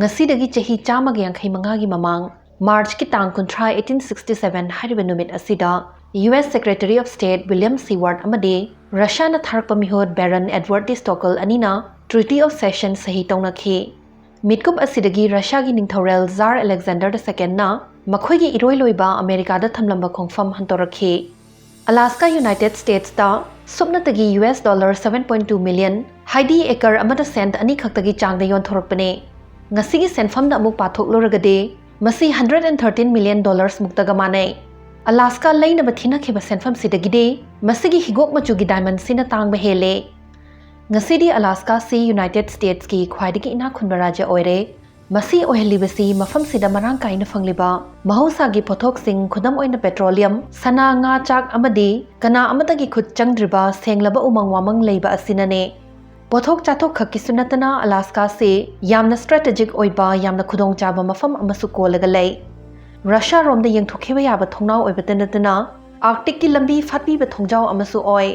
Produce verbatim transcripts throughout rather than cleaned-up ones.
ꯉꯁꯤꯗꯒꯤ ꯆꯍꯤ ꯆꯥꯝꯃꯒ ꯌꯥꯡꯈꯩ ꯃꯉꯥꯒꯤ ꯃꯃꯥꯡ, ꯃꯥꯔꯆꯀꯤ ꯇꯥꯡ ꯀꯨꯟꯊ꯭ꯔꯥ, eighteen sixty seven ꯍꯥꯏꯔꯤꯕ ꯅꯨꯃꯤꯠ ꯑꯁꯤꯗ, U S Secretary of State William Seward ꯑꯃꯗꯤ ꯔꯁꯤꯌꯥꯅ ꯊꯥꯔꯛꯄ ꯃꯤꯍꯨꯠ Baron Edward de Stockel ꯑꯅꯤꯅ Treaty of Cession ꯁꯍꯤ ꯇꯧꯅꯈꯤ꯫ ꯃꯤꯠꯀꯨꯞ ꯑꯁꯤꯗꯒꯤ ꯔꯁꯤꯌꯥꯒꯤ ꯅꯤꯡꯊꯧꯔꯦꯜ Tsar Alexander the Second ꯅ ꯃꯈꯣꯏꯒꯤ ꯏꯔꯣꯏ ꯂꯣꯏꯕ ꯑꯃꯦꯔꯤꯀꯥꯗ ꯊꯝꯂꯝꯕ ꯈꯣꯡꯐꯝ ꯍꯟꯗꯣꯔꯛꯈꯤ꯫ ꯑꯂꯥꯁꯀꯥ United States ꯇ ꯁꯨꯞꯅꯇꯒꯤ U S dollar seven point two million, ꯍꯥꯏꯗꯤ ꯑꯦꯀꯔ ꯑꯃꯗ ꯁꯦꯟꯠ ꯑꯅꯤ ꯈꯛꯇꯒꯤ ꯆꯥꯡꯗ ꯌꯣꯟꯊꯣꯔꯛꯄꯅꯦ꯫ ꯉꯁꯤꯒꯤ ꯁꯦꯟꯐꯝꯗ ꯑꯃꯨꯛ ꯄꯥꯊꯣꯛꯂꯨꯔꯒꯗꯤ, ꯃꯁꯤ hundred and thirteen million dollars ꯃꯨꯛꯇꯒ ꯃꯥꯟꯅꯩ꯫ ꯑꯂꯥꯁꯀꯥ ꯂꯩꯅꯕ ꯊꯤꯅꯈꯤꯕ ꯁꯦꯟꯐꯝꯁꯤꯗꯒꯤꯗꯤ ꯃꯁꯤꯒꯤ ꯍꯤꯒꯣꯛ ꯃꯆꯨꯒꯤ diamond ꯁꯤꯅ ꯇꯥꯡꯕ ꯍꯦꯜꯂꯦ꯫ ꯉꯁꯤꯗꯤ ꯑꯂꯥꯁꯀꯥꯁꯤ United States ꯀꯤ ꯈ꯭ꯋꯥꯏꯗꯒꯤ ꯏꯅꯥꯛ ꯈꯨꯟꯕ ꯔꯥꯖ꯭ꯌ ꯑꯣꯏꯔꯦ꯫ ꯃꯁꯤ ꯑꯣꯏꯍꯜꯂꯤꯕꯁꯤ ꯃꯐꯝꯁꯤꯗ ꯃꯔꯥꯡ ꯀꯥꯏꯅ ꯐꯪꯂꯤꯕ ꯃꯍꯧꯁꯥꯒꯤ ꯄꯣꯠꯊꯣꯛꯁꯤꯡ, ꯈꯨꯗꯝ ꯑꯣꯏꯅ petroleum, ꯁꯅꯥ, ꯉꯥ, ꯆꯥꯛ ꯑꯃꯗꯤ ꯀꯅꯥ ꯑꯃꯠꯇꯒꯤ ꯈꯨꯠ ꯆꯪꯗ꯭ꯔꯤꯕ ꯁꯦꯡꯂꯕ ꯎꯃꯪ ꯋꯥꯃꯪ ꯂꯩꯕ ꯑꯁꯤꯅꯅꯦ꯫ ꯄꯣꯠꯊꯣꯛ ꯆꯥꯊꯣꯛ ꯈꯛꯀꯤꯁꯨ ꯅꯠꯇꯅ ꯑꯂꯥꯁꯀꯥꯁꯤ ꯌꯥꯝꯅ strategic ꯑꯣꯏꯕ, ꯌꯥꯝꯅ ꯈꯨꯗꯣꯡꯆꯥꯕ ꯃꯐꯝ ꯑꯃꯁꯨ ꯀꯣꯜꯂꯒ ꯂꯩ꯫ ꯔꯁꯤꯌꯥꯔꯣꯝꯗ ꯌꯦꯡꯊꯣꯛꯈꯤꯕ ꯌꯥꯕ ꯊꯣꯡꯅꯥꯎ ꯑꯣꯏꯕꯇ ꯅꯠꯇꯅ Arctic ꯀꯤ ꯂꯝꯕꯤ ꯐꯥꯠꯄꯤꯕ ꯊꯣꯡꯖꯥꯎ ꯑꯃꯁꯨ ꯑꯣꯏ꯫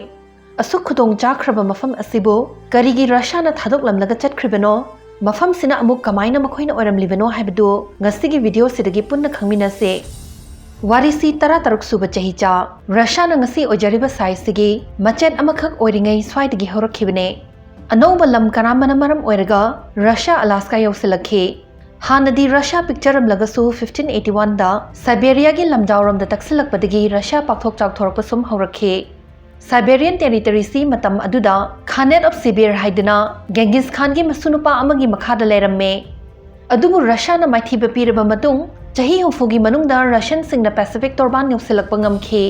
ꯑꯁꯨꯛ ꯈꯨꯗꯣꯡ ꯆꯥꯈ꯭ꯔꯕ ꯃꯐꯝ ꯑꯁꯤꯕꯨ ꯀꯔꯤꯒꯤ ꯔꯁꯤꯌꯥꯅ ꯊꯥꯗꯣꯛꯂꯝꯂꯒ ꯆꯠꯈ꯭ꯔꯤꯕꯅꯣ? ꯃꯐꯝꯁꯤꯅ ꯑꯃꯨꯛ ꯀꯃꯥꯏꯅ ꯃꯈꯣꯏꯅ ꯑꯣꯏꯔꯝꯂꯤꯕꯅꯣ ꯍꯥꯏꯕꯗꯨ ꯉꯁꯤꯒꯤ video ꯁꯤꯗꯒꯤ ꯄꯨꯟꯅ ꯈꯪꯃꯤꯟꯅꯁꯦ꯫ ꯋꯥꯔꯤꯁꯤ ꯇꯔꯥꯇꯔꯨꯛ ꯁꯨꯕ ꯆꯍꯤꯆꯥ, ꯔꯁꯤꯌꯥꯅ ꯉꯁꯤ ꯑꯣꯏꯖꯔꯤꯕ size ꯁꯤꯒꯤ ꯃꯆꯦꯠ ꯑꯃꯈꯛ ꯑꯣꯏꯔꯤꯉꯩ ꯁ꯭ꯋꯥꯏꯗꯒꯤ ꯍꯧꯔꯛꯈꯤꯕꯅꯦ꯫ ꯑꯅꯧꯕ ꯂꯝ ꯀꯔꯝꯕꯅ ꯃꯔꯝ ꯑꯣꯏꯔꯒ ꯔꯁꯤꯌꯥ ꯑꯂꯥꯁꯀꯥ ꯌꯧꯁꯤꯜꯂꯛꯈꯤ? ꯍꯥꯟꯅꯗꯤ ꯔꯁꯤꯌꯥ ꯄꯤꯛꯆꯔꯝꯂꯒꯁꯨ, fifteen eighty one ꯗ ꯁꯥꯏꯕꯦꯔꯤꯌꯥꯒꯤ ꯂꯝꯖꯥꯎꯔꯣꯝꯗ ꯇꯛꯁꯤꯜꯂꯛꯄꯗꯒꯤ ꯔꯁꯤꯌꯥ ꯄꯥꯛꯊꯣꯛ ꯆꯥꯎꯊꯣꯔꯛꯄ ꯁꯨꯝ ꯍꯧꯔꯛꯈꯤ꯫ Siberian territory ꯁꯤ ꯃꯇꯝ ꯑꯗꯨꯗ Khanate of Sibir ꯍꯥꯏꯗꯨꯅ ꯒꯦꯡꯒꯤꯁ ꯈꯥꯟꯒꯤ ꯃꯁꯨꯅꯨꯄꯥ ꯑꯃꯒꯤ ꯃꯈꯥꯗ ꯂꯩꯔꯝꯃꯦ꯫ ꯑꯗꯨꯕꯨ ꯔꯁꯤꯌꯥꯅ ꯃꯥꯏꯊꯤꯕ ꯄꯤꯔꯕ ꯃꯇꯨꯡ, ꯆꯍꯤ ꯍꯨꯝꯐꯨꯒꯤ ꯃꯅꯨꯡꯗ ꯔꯁꯤꯌꯟꯁꯤꯡꯅ Pacific ꯇꯣꯔꯕꯥꯟ ꯌꯧꯁꯤꯜꯂꯛꯄ ꯉꯝꯈꯤ꯫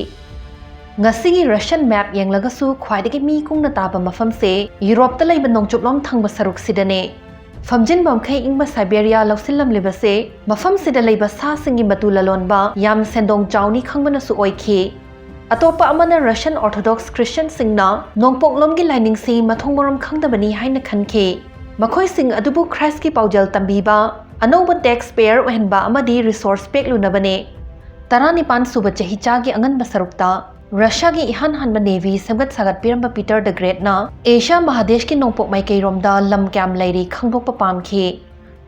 ꯉꯁꯤꯒꯤ Russian map ꯌꯦꯡꯂꯒꯁꯨ ꯈ꯭ꯋꯥꯏꯗꯒꯤ ꯃꯤ ꯀꯨꯡꯅ ꯇꯥꯕ ꯃꯐꯝꯁꯦ ꯌꯨꯔꯣꯞꯇ ꯂꯩꯕ ꯅꯣꯡꯆꯨꯞꯂꯣꯝ ꯊꯪꯕ ꯁꯔꯨꯛꯁꯤꯗꯅꯦ꯫ ꯐꯝꯖꯤꯟꯕ ꯃꯈꯩ ꯏꯪꯕ ꯁꯥꯏꯕꯦꯔꯤꯌꯥ ꯂꯧꯁꯤꯜꯂꯝꯂꯤꯕꯁꯦ ꯃꯐꯝꯁꯤꯗ ꯂꯩꯕ ꯁꯥꯁꯤꯡꯒꯤ ꯃꯇꯨ ꯂꯂꯣꯟꯕ ꯌꯥꯝ ꯁꯦꯟꯗꯣꯡ ꯆꯥꯎꯅꯤ ꯈꯪꯕꯅꯁꯨ ꯑꯣꯏꯈꯤ꯫ ꯑꯇꯣꯞꯄ ꯑꯃꯅ Russian Orthodox Christian ꯁꯤꯡꯅ ꯅꯣꯡꯄꯣꯛꯂꯣꯝꯒꯤ ꯂꯥꯏꯅꯤꯡꯁꯤ ꯃꯊꯣꯡ ꯃꯔꯝ ꯈꯪꯗꯕꯅꯤ ꯍꯥꯏꯅ ꯈꯟꯈꯤ꯫ ꯃꯈꯣꯏꯁꯤꯡ ꯑꯗꯨꯕꯨ ꯈ꯭ꯔꯥꯏꯁꯀꯤ ꯄꯥꯎꯖꯦꯜ ꯇꯝꯕꯤꯕ, ꯑꯅꯧꯕ tax payer ꯑꯣꯏꯍꯟꯕ ꯑꯃꯗꯤ resource ꯄꯦꯛꯂꯨꯅꯕꯅꯦ꯫ ꯇꯔꯥꯅꯤꯄꯥꯟ ꯁꯨꯕ ꯆꯍꯤꯆꯥꯒꯤ ꯑꯉꯟꯕ ꯁꯔꯨꯛꯇ ꯔꯁꯤꯌꯥꯒꯤ ꯏꯍꯥꯟ ꯍꯥꯟꯕ navy ꯁꯦꯝꯒꯠ ꯁꯥꯒꯠꯄꯤꯔꯝꯕ Peter the Great ꯅ ꯑꯦꯁꯤꯌꯥ ꯃꯍꯥꯗꯦꯁꯀꯤ ꯅꯣꯡꯄꯣꯛ ꯃꯥꯏꯀꯩꯔꯣꯝꯗ ꯂꯝ ꯀꯌꯥꯝ ꯂꯩꯔꯤ ꯈꯪꯗꯣꯛꯄ ꯄꯥꯝꯈꯤ꯫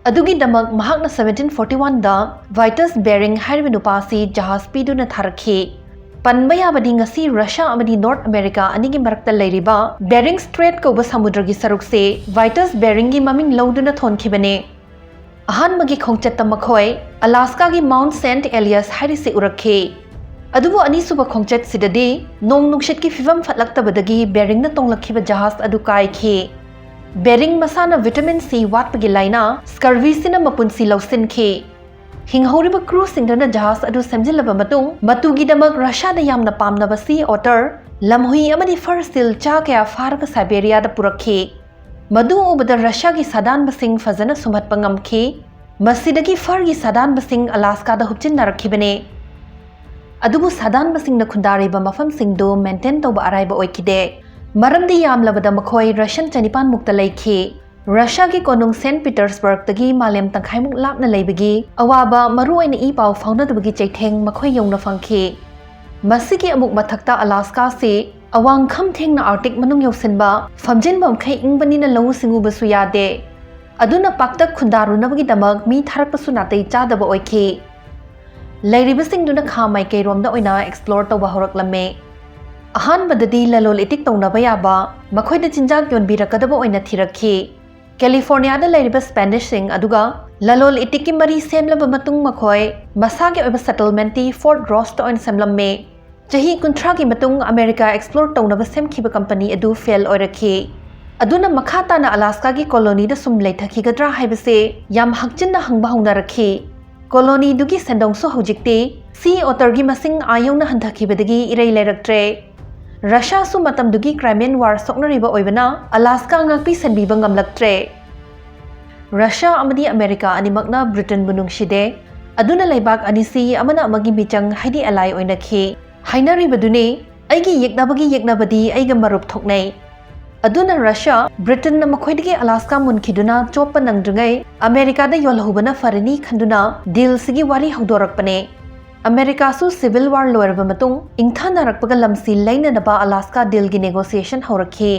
ꯑꯗꯨꯒꯤꯗꯃꯛ ꯃꯍꯥꯛꯅ seventeen forty one ꯗ Vitus Bering ꯍꯥꯏꯔꯤꯕ ꯅꯨꯄꯥ ꯑꯁꯤ ꯖꯍꯥꯖ ꯄꯤꯗꯨꯅ ꯊꯥꯔꯛꯈꯤ꯫ ꯄꯟꯕ ꯌꯥꯕꯗꯤ ꯉꯁꯤ ꯔꯁꯤꯌꯥ ꯑꯃꯗꯤ ꯅꯣꯔꯠ ꯑꯃꯦꯔꯤꯀꯥ ꯑꯅꯤꯒꯤ ꯃꯔꯛꯇ ꯂꯩꯔꯤꯕ Bering Strait ꯀꯧꯕ ꯁꯃꯨꯗ꯭ꯔꯒꯤ ꯁꯔꯨꯛꯁꯤ Vitus Beringꯒꯤ ꯃꯃꯤꯡ ꯂꯧꯗꯨꯅ ꯊꯣꯟꯈꯤꯕꯅꯤ꯫ ꯑꯍꯥꯟꯕꯒꯤ ꯈꯣꯡꯆꯠꯇ ꯃꯈꯣꯏ ꯑꯂꯥꯁꯀꯥꯒꯤ Mount Saint Elias ꯍꯥꯏꯔꯤꯁꯤ ꯎꯔꯛꯈꯤ꯫ ꯑꯗꯨꯕꯨ ꯑꯅꯤꯁꯨꯕ ꯈꯣꯡꯆꯠꯁꯤꯗꯗꯤ ꯅꯣꯡ ꯅꯨꯡꯁꯤꯠꯀꯤ ꯐꯤꯕꯝ ꯐꯠꯂꯛꯇꯕꯗꯒꯤ Beringꯅ ꯇꯣꯡꯂꯛꯈꯤꯕ ꯖꯍꯥꯖ ꯑꯗꯨ ꯀꯥꯏꯈꯤ꯫ Bering ꯃꯁꯥꯅ vitamin C ꯋꯥꯠꯄꯒꯤ ꯂꯥꯏꯅꯥ scurvyꯁꯤꯅ ꯃꯄꯨꯟꯁꯤ ꯂꯧꯁꯤꯟꯈꯤ꯫ ꯍꯤꯡꯍꯧꯔꯤꯕ crewꯁꯤꯡꯗꯨꯅ ꯖꯍꯥꯖ ꯑꯗꯨ ꯁꯦꯝꯖꯤꯜꯂꯕ ꯃꯇꯨꯡ, ꯃꯇꯨꯒꯤꯗꯃꯛ ꯔꯁꯤꯌꯥꯗ ꯌꯥꯝꯅ ꯄꯥꯝꯅꯕ sea otter, ꯂꯝꯍꯨꯏ ꯑꯃꯗꯤ fur seal ꯆꯥ ꯀꯌꯥ ꯐꯥꯔꯒ ꯁꯥꯏꯕꯦꯔꯤꯌꯥꯗ ꯄꯨꯔꯛꯈꯤ꯫ ꯃꯗꯨ ꯎꯕꯗ ꯔꯁꯤꯌꯥꯒꯤ ꯁꯥꯗꯥꯟꯕꯁꯤꯡ ꯐꯖꯅ ꯁꯨꯝꯍꯠꯄ ꯉꯝꯈꯤ꯫ ꯃꯁꯤꯗꯒꯤ furꯒꯤ ꯁꯥꯗꯥꯟꯕꯁꯤꯡ ꯑꯂꯥꯁꯀꯥꯗ ꯍꯨꯞꯆꯤꯟꯅꯔꯛꯈꯤꯕꯅꯤ꯫ ꯑꯗꯨꯕꯨ ꯁꯥꯗꯥꯟꯕꯁꯤꯡꯅ ꯈꯨꯟꯗꯥꯔꯤꯕ ꯃꯐꯝꯁꯤꯡꯗꯨ maintain ꯇꯧꯕ ꯑꯔꯥꯏꯕ ꯑꯣꯏꯈꯤꯗꯦ, ꯃꯔꯝꯗꯤ ꯌꯥꯝꯂꯕꯗ ꯃꯈꯣꯏ Russian ꯆꯅꯤꯄꯥꯟ ꯃꯨꯛꯇ ꯂꯩꯈꯤ꯫ ꯔꯁꯤꯌꯥꯒꯤ ꯀꯣꯅꯨꯡ Saint Petersburgꯗꯒꯤ ꯃꯥꯂꯦꯝ ꯇꯪꯈꯥꯏꯃꯨꯛ ꯂꯥꯞꯅ ꯂꯩꯕꯒꯤ ꯑꯋꯥꯕ, ꯃꯔꯨꯑꯣꯏꯅ ꯏ ꯄꯥꯎ ꯐꯥꯎꯅꯗꯕꯒꯤ ꯆꯩꯊꯦꯡ ꯃꯈꯣꯏ ꯌꯧꯅ ꯐꯪꯈꯤ꯫ ꯃꯁꯤꯒꯤ ꯑꯃꯨꯛ ꯃꯊꯛꯇ ꯑꯂꯥꯁꯀꯥꯁꯤ ꯑꯋꯥꯡ ꯈꯝ ꯊꯦꯡꯅ Arctic ꯃꯅꯨꯡ ꯌꯧꯁꯤꯟꯕ, ꯐꯝꯖꯤꯟꯕ ꯃꯈꯩ ꯏꯪꯕꯅꯤꯅ ꯂꯧꯎ ꯁꯤꯡꯎꯕꯁꯨ ꯌꯥꯗꯦ꯫ ꯑꯗꯨꯅ ꯄꯥꯛꯇꯛ ꯈꯨꯟꯗꯥꯔꯨꯅꯕꯒꯤꯗꯃꯛ ꯃꯤ ꯊꯥꯔꯛꯄꯁꯨ ꯅꯥꯇꯩ ꯆꯥꯗꯕ ꯑꯣꯏꯈꯤ꯫ ꯂꯩꯔꯤꯕꯁꯤꯡꯗꯨꯅ ꯈꯥ ꯃꯥꯏꯀꯩꯔꯣꯝꯗ ꯑꯣꯏꯅ explore ꯇꯧꯕ ꯍꯧꯔꯛꯂꯝꯃꯤ꯫ ꯑꯍꯥꯟꯕꯗꯗꯤ ꯂꯂꯣꯜ ꯏꯇꯤꯛ ꯇꯧꯅꯕ ꯌꯥꯕ, ꯃꯈꯣꯏꯗ ꯆꯤꯟꯖꯥꯛ ꯌꯣꯟꯕꯤꯔꯛꯀꯗꯕ ꯑꯣꯏꯅ ꯊꯤꯔꯛꯈꯤ꯫ ꯀꯦꯂꯤꯐꯣꯔꯅꯤꯌꯥꯗ ꯂꯩꯔꯤꯕ Spanishꯁꯤꯡ ꯑꯗꯨꯒ ꯂꯂꯣꯜ ꯏꯇꯤꯛꯀꯤ ꯃꯔꯤ ꯁꯦꯝꯂꯕ ꯃꯇꯨꯡ ꯃꯈꯣꯏ ꯃꯁꯥꯒꯤ ꯑꯣꯏꯕ settlementꯇꯤ Fort Rossꯇ ꯑꯣꯏꯅ ꯁꯦꯝꯂꯝꯃꯤ꯫ ꯆꯍꯤ ꯀꯨꯟꯊ꯭ꯔꯥꯒꯤ ꯃꯇꯨꯡ ꯑꯃꯦꯔꯤꯀꯥ explore ꯇꯧꯅꯕ ꯁꯦꯝꯈꯤꯕ company ꯑꯗꯨ fail ꯑꯣꯏꯔꯛꯈꯤ꯫ ꯑꯗꯨꯅ ꯃꯈꯥ ꯇꯥꯅ ꯑꯂꯥꯁꯀꯥꯒꯤ colonyꯗ ꯁꯨꯝ ꯂꯩꯊꯈꯤꯒꯗ꯭ꯔꯥ ꯍꯥꯏꯕꯁꯤ ꯌꯥꯝ ꯍꯛꯆꯤꯟꯅ ꯍꯪꯕ ꯍꯧꯅꯔꯛꯈꯤ꯫ Colonyꯗꯨꯒꯤ ꯁꯦꯟꯗꯣꯡꯁꯨ ꯍꯧꯖꯤꯛꯇꯤ sea otterꯒꯤ ꯃꯁꯤꯡ ꯑꯥ ꯌꯧꯅ ꯍꯟꯊꯈꯤꯕꯗꯒꯤ ꯏꯔꯩ ꯂꯩꯔꯛꯇ꯭ꯔꯦ꯫ ꯔꯁꯤꯌꯥꯁꯨ ꯃꯇꯝꯗꯨꯒꯤ Crimean War ꯁꯣꯛꯅꯔꯤꯕ ꯑꯣꯏꯕꯅ ꯑꯂꯥꯁꯀꯥ ꯉꯥꯛꯄꯤ ꯁꯦꯟꯕꯤꯕ ꯉꯝꯂꯛꯇ꯭ꯔꯦ꯫ ꯔꯁꯤꯌꯥ ꯑꯃꯗꯤ ꯑꯃꯦꯔꯤꯀꯥ ꯑꯅꯤꯃꯛꯅ ꯕ꯭ꯔꯤꯇꯦꯟꯕꯨ ꯅꯨꯡꯁꯤꯗꯦ꯫ ꯑꯗꯨꯅ ꯂꯩꯕꯥꯛ ꯑꯅꯤꯁꯤ ꯑꯃꯅ ꯑꯃꯒꯤ ꯃꯤꯆꯪ ꯍꯥꯏꯗꯤ ally ꯑꯣꯏꯅꯈꯤ꯫ ꯍꯥꯏꯅꯔꯤꯕꯗꯨꯅꯤ, "ꯑꯩꯒꯤ ꯌꯦꯛꯅꯕꯒꯤ ꯌꯦꯛꯅꯕꯗꯤ ꯑꯩꯒ ꯃꯔꯨꯞ ꯊꯣꯛꯅꯩ"꯫ ꯑꯗꯨꯅ ꯔꯁꯤꯌꯥ, ꯕ꯭ꯔꯤꯇꯦꯟꯅ ꯃꯈꯣꯏꯗꯒꯤ ꯑꯂꯥꯁꯀꯥ ꯃꯨꯟꯈꯤꯗꯨꯅ ꯆꯣꯞꯄ ꯅꯪꯗ꯭ꯔꯤꯉꯩ ꯑꯃꯦꯔꯤꯀꯥꯗ ꯌꯣꯜꯍꯧꯕꯅ ꯐꯔꯅꯤ ꯈꯟꯗꯨꯅ dealꯁꯤꯒꯤ ꯋꯥꯔꯤ ꯍꯧꯗꯣꯔꯛꯄꯅꯦ꯫ ꯑꯃꯦꯔꯤꯀꯥꯁꯨ civil war ꯂꯣꯏꯔꯕ ꯃꯇꯨꯡ ꯏꯪꯊꯅꯔꯛꯄꯒ ꯂꯝꯁꯤ ꯂꯩꯅꯅꯕ ꯑꯂꯥꯁꯀꯥ dealꯒꯤ negotiation ꯍꯧꯔꯛꯈꯤ꯫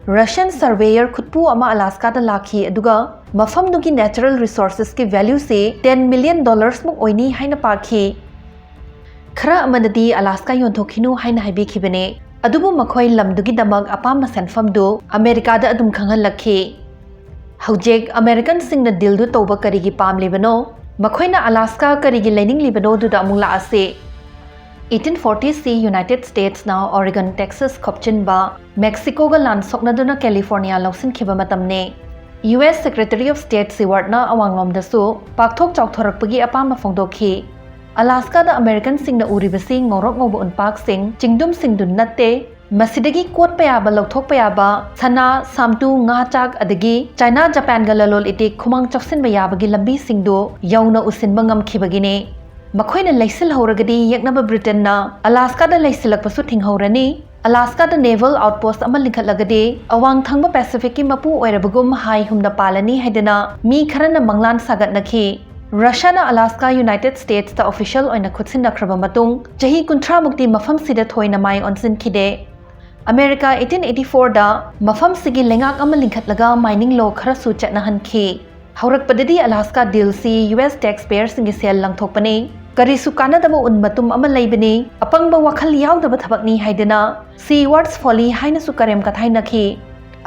Russian surveyor ꯈꯨꯠꯄꯨ ꯑꯃ Alaska ꯗ ꯂꯥꯛꯈꯤ, ꯑꯗꯨꯒ ꯃꯐꯝꯗꯨꯒꯤ natural resources ꯀꯤ value ꯁꯤ ten million dollars ꯃꯨꯛ ꯑꯣꯏꯅꯤ ꯍꯥꯏꯅ ꯄꯥꯈꯤ꯫ ꯈꯔ ꯑꯃꯅꯗꯤ Alaska ꯌꯣꯟꯊꯣꯛꯈꯤꯅꯨ ꯍꯥꯏꯅ ꯍꯥꯏꯕꯤꯈꯤꯕꯅꯦ, ꯑꯗꯨꯕꯨ ꯃꯈꯣꯏ ꯂꯝꯗꯨꯒꯤꯗꯃꯛ ꯑꯄꯥꯝꯕ ꯁꯦꯟꯐꯝꯗꯨ America ꯗ ꯑꯗꯨꯝ ꯈꯪꯍꯜꯂꯛꯈꯤ꯫ ꯍꯧꯖꯤꯛ American ꯁꯤꯡꯅ deal ꯗꯨ ꯇꯧꯕ ꯀꯔꯤꯒꯤ ꯄꯥꯝꯂꯤꯕꯅꯣ? ꯃꯈꯣꯏꯅ Alaska ꯀꯔꯤꯒꯤ ꯂꯩꯅꯤꯡꯂꯤꯕꯅꯣ? ꯑꯗꯨꯗ ꯑꯃꯨꯛ ꯂꯥꯛꯑꯁꯤ꯫ Eighteen forty ꯁꯤ United States ꯅ Oregon, Texas ꯈꯣꯞꯆꯤꯟꯕ, Mexico ꯒ ꯂꯥꯟ ꯁꯣꯛꯅꯗꯨꯅ California ꯂꯧꯁꯤꯟꯈꯤꯕ ꯃꯇꯝꯅꯤ꯫ U S Secretary of State Seward ꯅ ꯑꯋꯥꯡꯂꯣꯝꯗꯁꯨ ꯄꯥꯛꯊꯣꯛ ꯆꯥꯎꯊꯣꯔꯛꯄꯒꯤ ꯑꯄꯥꯝꯕ ꯐꯣꯡꯗꯣꯛꯈꯤ꯫ Alaska ꯗ American ꯁꯤꯡꯅ ꯎꯔꯤꯕꯁꯤ ꯉꯧꯔꯣꯛ ꯉꯧꯕ ꯎꯟꯄꯥꯛꯁꯤꯡ, ꯆꯤꯡꯗꯨꯝꯁꯤꯡꯗꯨ ꯅꯠꯇꯦ, ꯃꯁꯤꯗꯒꯤ ꯀꯣꯠꯄ ꯌꯥꯕ, ꯂꯧꯊꯣꯛꯄ ꯌꯥꯕ ꯁꯅꯥ, ꯁꯥꯝꯇꯨ, ꯉꯥ ꯆꯥꯛ, ꯑꯗꯒꯤ China, Japan ꯒ ꯂꯂꯣꯟ ꯏꯇꯤꯛ ꯈꯨꯃꯥꯡ ꯆꯥꯎꯁꯤꯟꯕ ꯌꯥꯕꯒꯤ ꯂꯝꯕꯤꯁꯤꯡꯗꯨ ꯌꯧꯅ ꯎꯁꯤꯟꯕ ꯉꯝꯈꯤꯕꯒꯤꯅꯤ꯫ ꯃꯈꯣꯏꯅ ꯂꯩꯁꯤꯜꯍꯧꯔꯒꯗꯤ ꯌꯦꯛꯅꯕ Britain ꯅ Alaska ꯗ ꯂꯩꯁꯤꯜꯂꯛꯄꯁꯨ ꯊꯤꯡꯍꯧꯔꯅꯤ꯫ Alaska ꯗ naval outpost ꯑꯃ ꯂꯤꯡꯈꯠꯂꯒꯗꯤ ꯑꯋꯥꯡ ꯊꯪꯕ Pacific ꯀꯤ ꯃꯄꯨ ꯑꯣꯏꯔꯕꯒꯨꯝ ꯍꯥꯏ ꯍꯨꯝꯅ ꯄꯥꯜꯂꯅꯤ ꯍꯥꯏꯗꯅ ꯃꯤ ꯈꯔꯅ ꯃꯪꯂꯥꯟ ꯁꯥꯒꯠꯅꯈꯤ꯫ Russia ꯅ Alaska United States ꯇ official ꯑꯣꯏꯅ ꯈꯨꯠꯁꯤꯟꯅꯈ꯭ꯔꯕ ꯃꯇꯨꯡ ꯆꯍꯤ ꯀꯨꯟꯊ꯭ꯔꯥ ꯃꯨꯛꯇꯤ ꯃꯐꯝꯁꯤꯗ ꯊꯣꯏꯅ ꯃꯥꯏ ꯑꯣꯟꯁꯤꯟꯈꯤꯗꯦ꯫ America eighteen eighty four ꯗ ꯃꯐꯝꯁꯤꯒꯤ ꯂꯩꯉꯥꯛ ꯑꯃ ꯂꯤꯡꯈꯠꯂꯒ mining law ꯈꯔꯁꯨ ꯆꯠꯅꯍꯟꯈꯤ꯫ ꯍꯧꯔꯛꯄꯗꯗꯤ Alaska deal ꯁꯤ U S taxpayer ꯁꯤꯡꯒꯤ ꯁꯦꯜ ꯂꯪꯊꯣꯛꯄꯅꯤ, ꯀꯔꯤꯁꯨ ꯀꯥꯟꯅꯗꯕ ꯎꯟ ꯃꯇꯨꯝ ꯑꯃ ꯂꯩꯕꯅꯤ, ꯑꯄꯪꯕ ꯋꯥꯈꯜ ꯌꯥꯎꯗꯕ ꯊꯕꯛꯅꯤ ꯍꯥꯏꯗꯅ Seawards Folly ꯍꯥꯏꯅꯁꯨ ꯀꯔꯦꯝ ꯀꯊꯥꯏꯅꯈꯤ꯫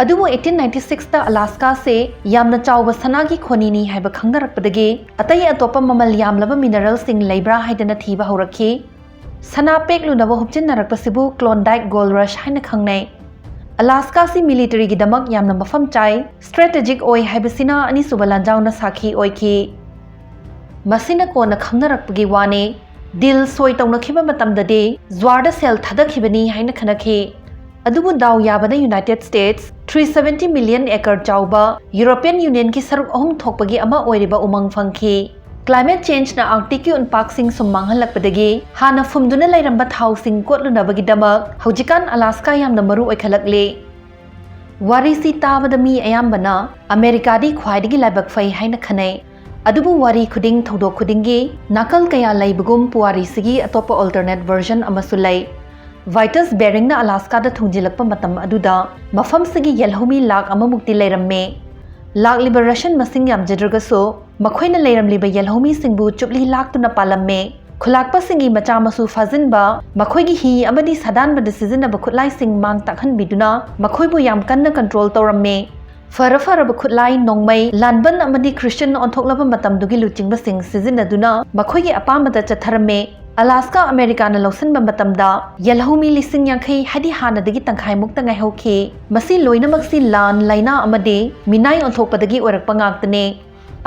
ꯑꯗꯨꯕꯨ eighteen ninety six ꯇ Alaska ꯁꯦ ꯌꯥꯝꯅ ꯆꯥꯎꯕ ꯁꯅꯥꯒꯤ ꯈꯣꯅꯤꯅꯤ ꯍꯥꯏꯕ ꯈꯪꯅꯔꯛꯄꯗꯒꯤ ꯑꯇꯩ ꯑꯇꯣꯞꯄ ꯃꯃꯜ ꯌꯥꯝꯂꯕ mineral ꯁꯤꯡ ꯂꯩꯕ꯭ꯔꯥ ꯍꯥꯏꯗꯅ ꯊꯤꯕ ꯍꯧꯔꯛꯈꯤ꯫ ꯁꯅꯥ ꯄꯦꯛꯂꯨꯅꯕ ꯍꯨꯞꯆꯤꯟꯅꯔꯛꯄꯁꯤꯕꯨ Klondike Gold Rush ꯍꯥꯏꯅ ꯈꯪꯅꯩ꯫ Alaska ꯁꯤ military ꯒꯤꯗꯃꯛ ꯌꯥꯝꯅ ꯃꯐꯝ ꯆꯥꯏ, strategic ꯑꯣꯏ ꯍꯥꯏꯕꯁꯤꯅ ꯑꯅꯤꯁꯨꯕ ꯂꯥꯟꯖꯥꯎꯅ ꯁꯥꯈꯤ ꯑꯣꯏꯈꯤ꯫ ꯃꯁꯤꯅ ꯀꯣꯟꯅ ꯈꯪꯅꯔꯛꯄꯒꯤ ꯋꯥꯅꯤ꯫ Deal ꯁꯣꯏ ꯇꯧꯅꯈꯤꯕ ꯃꯇꯝꯗꯗꯤ ꯖ꯭ꯋꯥꯔꯗ ꯁꯦꯜ ꯊꯥꯗꯈꯤꯕꯅꯤ ꯍꯥꯏꯅ ꯈꯟꯅꯈꯤ꯫ ꯑꯗꯨꯕꯨ ꯗꯥꯎ ꯌꯥꯕꯅ United States three seventy million acre ꯆꯥꯎꯕ European Union ꯒꯤ ꯁꯔꯨꯛ ꯑꯍꯨꯝ ꯊꯣꯛꯄꯒꯤ ꯑꯃ ꯑꯣꯏꯔꯤꯕ ꯎꯃꯪ ꯐꯪꯈꯤ꯫ Climate change ꯅ Arctic ꯀꯤ ꯎꯟꯄꯥꯛꯁꯤꯡ ꯁꯨꯝ ꯃꯥꯡꯍꯜꯂꯛꯄꯗꯒꯤ ꯍꯥꯟꯅ ꯐꯨꯝꯗꯨꯅ ꯂꯩꯔꯝꯕ ꯊꯥꯎꯁꯤꯡ ꯀꯣꯠꯂꯨꯅꯕꯒꯤꯗꯃꯛ ꯍꯧꯖꯤꯛꯀꯥꯟ Alaska ꯌꯥꯝꯅ ꯃꯔꯨ ꯑꯣꯏꯈꯠꯂꯛꯂꯤ꯫ ꯋꯥꯔꯤꯁꯤ ꯇꯥꯕꯗ ꯃꯤ ꯑꯌꯥꯝꯕꯅ America ꯗꯤ ꯈ꯭ꯋꯥꯏꯗꯒꯤ ꯂꯥꯏꯕꯛ ꯐꯩ ꯍꯥꯏꯅ ꯈꯟꯅꯩ꯫ ꯑꯗꯨꯕꯨ ꯋꯥꯔꯤ ꯈꯨꯗꯤꯡ, ꯊꯧꯗꯣꯛ ꯈꯨꯗꯤꯡꯒꯤ ꯅꯥꯀꯜ ꯀꯌꯥ ꯂꯩꯕꯒꯨꯝ ꯄꯨꯋꯥꯔꯤꯁꯤꯒꯤ ꯑꯇꯣꯞꯄ alternate version ꯑꯃꯁꯨ ꯂꯩ꯫ ꯚꯥꯏꯇꯁ ꯕꯦꯔꯤꯡꯅ ꯑꯂꯥꯁꯀꯥꯗ ꯊꯨꯡꯖꯤꯜꯂꯛꯄ ꯃꯇꯝ ꯑꯗꯨꯗ ꯃꯐꯝꯁꯤꯒꯤ ꯌꯦꯜꯍꯧꯃꯤ ꯂꯥꯈ ꯑꯃꯃꯨꯛꯇꯤ ꯂꯩꯔꯝꯃꯤ꯫ ꯂꯥꯛꯂꯤꯕ ꯔꯁꯤꯌꯟ ꯃꯁꯤꯡ ꯌꯥꯝꯖꯗ꯭ꯔꯒꯁꯨ, ꯃꯈꯣꯏꯅ ꯂꯩꯔꯝꯂꯤꯕ ꯌꯦꯜꯍꯧꯃꯤꯁꯤꯡꯕꯨ ꯆꯨꯞꯂꯤ ꯂꯥꯛꯇꯨꯅ ꯄꯥꯜꯂꯝꯃꯤ꯫ ꯈꯨꯂꯥꯛꯄꯁꯤꯡꯒꯤ ꯃꯆꯥ ꯃꯁꯨ ꯐꯥꯖꯤꯟꯕ, ꯃꯈꯣꯏꯒꯤ ꯍꯤ ꯑꯃꯗꯤ ꯁꯥꯗꯥꯟꯕꯗ ꯁꯤꯖꯤꯟꯅꯕ ꯈꯨꯠꯂꯥꯏꯁꯤꯡ ꯃꯥꯡ ꯇꯥꯛꯍꯟꯕꯤꯗꯨꯅ ꯃꯈꯣꯏꯕꯨ ꯌꯥꯝ ꯀꯟꯅ ꯀꯟꯇ꯭ꯔꯣꯜ ꯇꯧꯔꯝꯃꯤ꯫ ꯐꯔ ꯐꯔꯕ ꯈꯨꯠꯂꯥꯏ, ꯅꯣꯡꯃꯩ, ꯂꯥꯟꯕꯟ ꯑꯃꯗꯤ ꯈ꯭ꯔꯤꯁꯇꯤꯌꯟ ꯑꯣꯟꯊꯣꯛꯂꯕ ꯃꯇꯝꯗꯨꯒꯤ ꯂꯨꯆꯤꯡꯕꯁꯤꯡ ꯁꯤꯖꯤꯟꯅꯗꯨꯅ ꯃꯈꯣꯏꯒꯤ ꯑꯄꯥꯝꯕꯗ ꯆꯠꯊꯔꯝꯃꯤ꯫ ꯑꯂꯥꯁꯀꯥ ꯑꯃꯦꯔꯤꯀꯥꯅ ꯂꯧꯁꯤꯟꯕ ꯃꯇꯝꯗ ꯌꯦꯜꯍꯧꯃꯤ ꯂꯤꯁꯤꯡ ꯌꯥꯡꯈꯩ, ꯍꯥꯏꯗꯤ ꯍꯥꯟꯅꯗꯒꯤ ꯇꯪꯈꯥꯏꯃꯨꯛꯇ ꯉꯥꯏꯍꯧꯈꯤ꯫ ꯃꯁꯤ ꯂꯣꯏꯅꯃꯛꯁꯤ ꯂꯥꯟ, ꯂꯥꯏꯅꯥ ꯑꯃꯗꯤ ꯃꯤꯅꯥꯏ ꯑꯣꯟꯊꯣꯛꯄꯗꯒꯤ ꯑꯣꯏꯔꯛꯄ ꯉꯥꯛꯇꯅꯤ꯫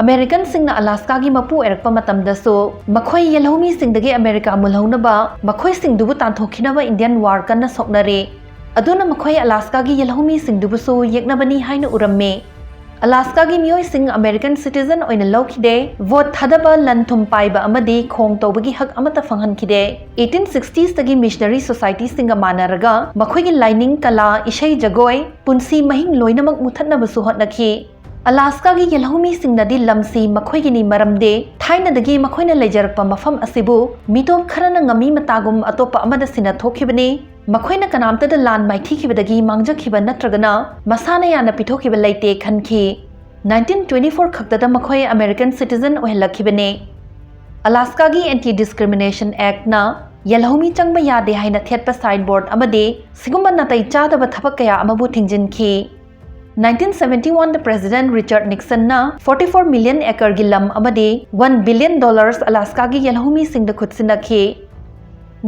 ꯑꯃꯦꯔꯤꯀꯟꯁꯤꯡꯅ ꯑꯂꯥꯁꯀꯥꯒꯤ ꯃꯄꯨ ꯑꯣꯏꯔꯛꯄ ꯃꯇꯝꯗꯁꯨ ꯃꯈꯣꯏ ꯌꯦꯜꯍꯧꯃꯤꯁꯤꯡꯗꯒꯤ ꯑꯃꯦꯔꯤꯀꯥ ꯃꯨꯜꯍꯧꯅꯕ ꯃꯈꯣꯏꯁꯤꯡꯗꯨꯕꯨ ꯇꯥꯟꯊꯣꯛꯈꯤꯅꯕ ꯏꯟꯗꯤꯌꯟ ꯋꯥꯔ ꯀꯟꯅ ꯁꯣꯛꯅꯔꯤ꯫ ꯑꯗꯨꯅ ꯃꯈꯣꯏ ꯑꯂꯥꯁꯀꯥꯒꯤ ꯌꯦꯜꯍꯧꯃꯤꯁꯤꯡꯗꯨꯕꯨꯁꯨ ꯌꯦꯛꯅꯕꯅꯤ ꯍꯥꯏꯅ ꯎꯔꯝꯃꯤ꯫ ꯑꯂꯥꯁꯀꯥꯒꯤ ꯃꯤꯑꯣꯏꯁꯤꯡ ꯑꯃꯦꯔꯤꯀꯟ ꯁꯤꯇꯤꯖꯟ ꯑꯣꯏꯅ ꯂꯧꯈꯤꯗꯦ, ꯚꯣꯠ ꯊꯥꯗꯕ, ꯂꯟ ꯊꯨꯝ ꯄꯥꯏꯕ ꯑꯃꯗꯤ ꯈꯣꯡ ꯇꯧꯕꯒꯤ ꯍꯛ ꯑꯃꯠꯇ ꯐꯪꯍꯟꯈꯤꯗꯦ꯫ ꯑꯩꯇꯤꯟ ꯁꯤꯛꯁꯇꯤꯁꯇꯒꯤ ꯃꯤꯁꯅꯔꯤ ꯁꯣꯁꯥꯏꯇꯤꯁꯤꯡꯒ ꯃꯥꯟꯅꯔꯒ ꯃꯈꯣꯏꯒꯤ ꯂꯥꯏꯅꯤꯡ, ꯀꯂꯥ, ꯏꯁꯩ, ꯖꯒꯣꯏ, ꯄꯨꯟꯁꯤ ꯃꯍꯤꯡ ꯂꯣꯏꯅꯃꯛ ꯃꯨꯊꯠꯅꯕꯁꯨ ꯍꯣꯠꯅꯈꯤ꯫ ꯑꯂꯥꯁꯀꯥꯒꯤ ꯌꯦꯜꯍꯧꯃꯤꯁꯤꯡꯅꯗꯤ ꯂꯝꯁꯤ ꯃꯈꯣꯏꯒꯤꯅꯤ, ꯃꯔꯝꯗꯤ ꯊꯥꯏꯅꯗꯒꯤ ꯃꯈꯣꯏꯅ ꯂꯩꯖꯔꯛꯄ ꯃꯐꯝ ꯑꯁꯤꯕꯨ ꯃꯤꯇꯣꯞ ꯈꯔꯅ ꯉꯝꯃꯤ ꯃꯇꯥꯒꯨꯝ ꯑꯇꯣꯞꯄ ꯑꯃꯗ ꯁꯤꯟꯅ ꯊꯣꯛꯈꯤꯕꯅꯤ꯫ ꯃꯈꯣꯏꯅ ꯀꯅꯥꯝꯇꯗ ꯂꯥꯟ ꯃꯥꯏꯊꯤꯈꯤꯕꯗꯒꯤ ꯃꯥꯡꯖꯈꯤꯕ ꯅꯠꯇ꯭ꯔꯒꯅ ꯃꯁꯥꯅ ꯌꯥꯅ ꯄꯤꯊꯣꯛꯈꯤꯕ ꯂꯩꯇꯦ ꯈꯟꯈꯤ꯫ ꯅꯥꯏꯟꯇꯤꯟ ꯇ꯭ꯋꯦꯟꯇꯤ ꯐꯣꯔ ꯈꯛꯇꯗ ꯃꯈꯣꯏ ꯑꯃꯦꯔꯤꯀꯟ ꯁꯤꯇꯤꯖꯟ ꯑꯣꯏꯍꯜꯂꯛꯈꯤꯕꯅꯤ꯫ ꯑꯂꯥꯁꯀꯥꯒꯤ ꯑꯦꯟꯇꯤ ꯗꯤꯁꯀ꯭ꯔꯤꯃꯤꯅꯦꯁꯟ ꯑꯦꯛꯠꯅ ꯌꯦꯜꯍꯧꯃꯤ ꯆꯪꯕ ꯌꯥꯗꯦ ꯍꯥꯏꯅ ꯊꯦꯠꯄ ꯁꯥꯏꯟ ꯕꯣꯔꯗ ꯑꯃꯗꯤ ꯁꯤꯒꯨꯝꯕ ꯅꯥꯇꯩ ꯆꯥꯗꯕ ꯊꯕꯛ ꯀꯌꯥ ꯑꯃꯕꯨ ꯊꯤꯡꯖꯤꯟꯈꯤ꯫ ꯅꯥꯏꯟꯇꯤꯟ ꯁꯚꯦꯟꯇꯤ ꯋꯥꯟꯗ ꯄ꯭ꯔꯦꯁꯤꯗꯦꯟꯠ ꯔꯤꯆꯥꯔꯗ ꯅꯤꯛꯁꯟꯅ ꯐꯣꯔꯇꯤ ꯐꯣꯔ ꯃꯤꯂꯤꯌꯟ ꯑꯦꯀꯔꯒꯤ ꯂꯝ ꯑꯃꯗꯤ ꯋꯥꯟ ꯕꯤꯂꯤꯌꯟ ꯗꯣꯂꯔꯁ ꯑꯂꯥꯁꯀꯥꯒꯤ ꯌꯦꯜꯍꯧꯃꯤꯁꯤꯡꯗ ꯈꯨꯠꯁꯤꯟꯅꯈꯤ꯫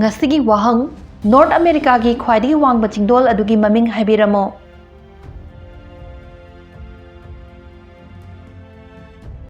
ꯉꯁꯤꯒꯤ ꯋꯥꯍꯪ: ꯅꯣꯔꯠ ꯑꯃꯦꯔꯤꯀꯥꯒꯤ ꯈ꯭ꯋꯥꯏꯗꯒꯤ ꯋꯥꯡꯕ ꯆꯤꯡꯗꯣꯜ ꯑꯗꯨꯒꯤ ꯃꯃꯤꯡ ꯍꯥꯏꯕꯤꯔꯝꯃꯨ꯫